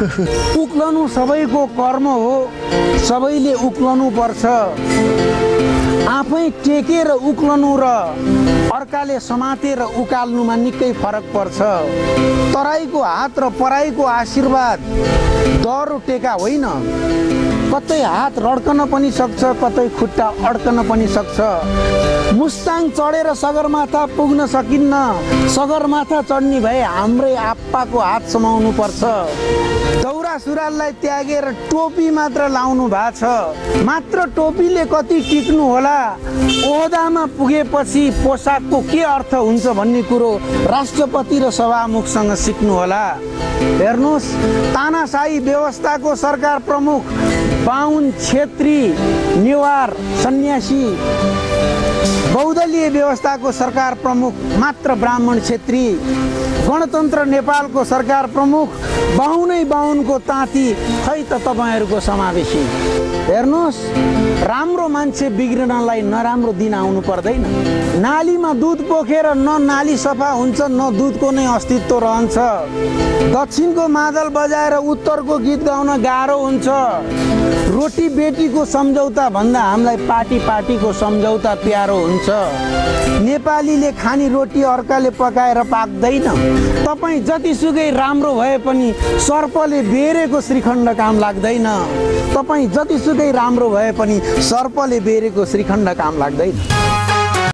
उक्लनु सबैको कर्म हो, सबैले उक्लनु पर्छ। आफै टेकेर उक्लनु र अर्काले समातेर उकाल्नुमा निकै फरक पर्छ। तराईको हात र पराईको आशीर्वाद दह्रो टेका होइन। कतै हात रड्कन पनि सक्छ, कतै खुट्टा अड्कन पनि सक्छ। मुस्ताङ चढेर सगरमाथा पुग्न सकिन्न। सगरमाथा चढ्ने भए हाम्रै आप्पाको हात समाउनु पर्छ। दौरा सुरुवाललाई त्यागेर टोपी मात्र लाउनु भएको छ। मात्र टोपीले कति टिक्नु होला। ओहदामा पुगेपछि पोसाकको के अर्थ हुन्छ भन्ने कुरो राष्ट्रपति र सभामुखसँग सिक्नु होला। हेर्नुहोस्, तानाशाही व्यवस्थाको सरकार प्रमुख बाहुन, छेत्री, नेवार, सन्यासी, बहुदलीय व्यवस्थाको सरकार प्रमुख मात्र ब्राह्मण, छेत्री, गणतन्त्र नेपालको सरकार प्रमुख बाहुनै बाहुनको ताती, खै त तपाईँहरूको समावेशी। हेर्नुहोस्, राम्रो मान्छे बिग्रनलाई नराम्रो दिन आउनु पर्दैन। नालीमा दुध पोखेर न नाली सफा हुन्छ न दुधको नै अस्तित्व रहन्छ। दक्षिणको मादल बजाएर उत्तरको गीत गाउन गाह्रो हुन्छ। रोटी बेटीको सम्झौता भन्दा हामीलाई पार्टीको सम्झौता प्यारो हुन्छ। नेपालीले खाने रोटी अर्काले पकाएर पाक्दैन। तपाईँ जतिसुकै राम्रो भए पनि सर्पले बेरेको श्रीखण्ड काम लाग्दैन। तपाईँ जतिसुकै राम्रो भए पनि सर्पले बेरेको श्रीखण्ड काम लाग्दैन।